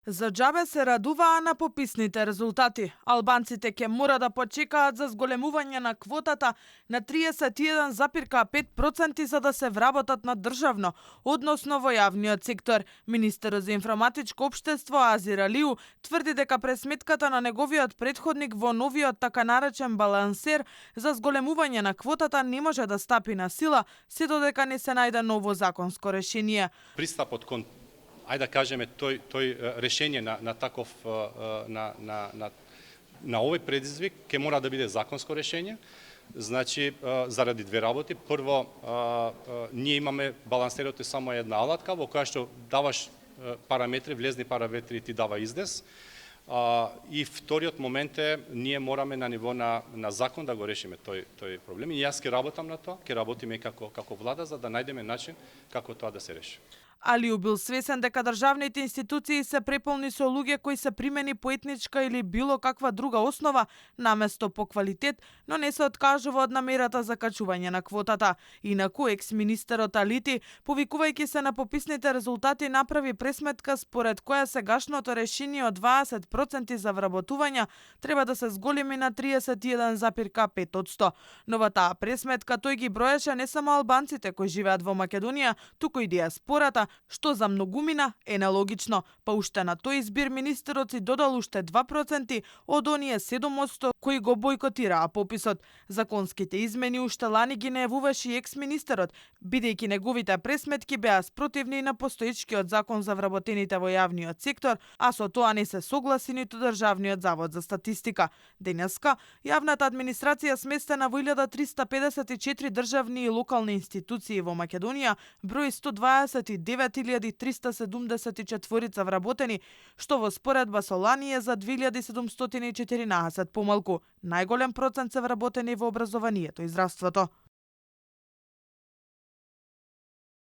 За џабе се радуваа на пописните резултати. Албанците ќе мора да почекаат за зголемување на квотата на 31,5% за да се вработат на државно, односно во јавниот сектор. Министерот за информатичко општество Азир Алиу тврди дека пресметката на неговиот претходник во новиот така наречен балансер за зголемување на квотата не може да стапи на сила се додека не се најде ново законско решение. Пристапот кон ајде да кажеме тој решение на таков на овој предизвик ќе мора да биде законско решение. Значи заради две работи. Прво, ние имаме балансерот е само една алатка во која што даваш параметри, влезни параметри ти дава изнес. И вториот момент е ние мораме на ниво на закон да го решиме тој проблем. И јас ќе работам на тоа, ќе работиме како влада за да најдеме начин како тоа да се реши. Алиу бил свесен дека државните институции се преполни со луѓе кои се примени по етничка или било каква друга основа, наместо по квалитет, но не се откажува од намерата за качување на квотата. Инаку екс-министерот Алити, повикувајќи се на пописните резултати, направи пресметка според која сегашното решение од 20% за вработување треба да се зголеми на 31,5%. Но во таа пресметка тој ги броеше не само албанците кои живеат во Македонија, туку и диаспората, што за многумина е нелогично, па уште на тој избир министерот си додал уште 2% од оние 7% кои го бойкотираа пописот. Законските измени уште лани ги најавуваше и екс-министерот, бидејќи неговите пресметки беа спротивни на постоечкиот закон за вработените во јавниот сектор, а со тоа не се согласи ниту Државниот завод за статистика. Денеска, јавната администрација сместена во 1354 државни и локални институции во Македонија брои 129.374 вработени, што во споредба со лани е за 2714 помалку. Најголем процент се вработени во образованието и здравството.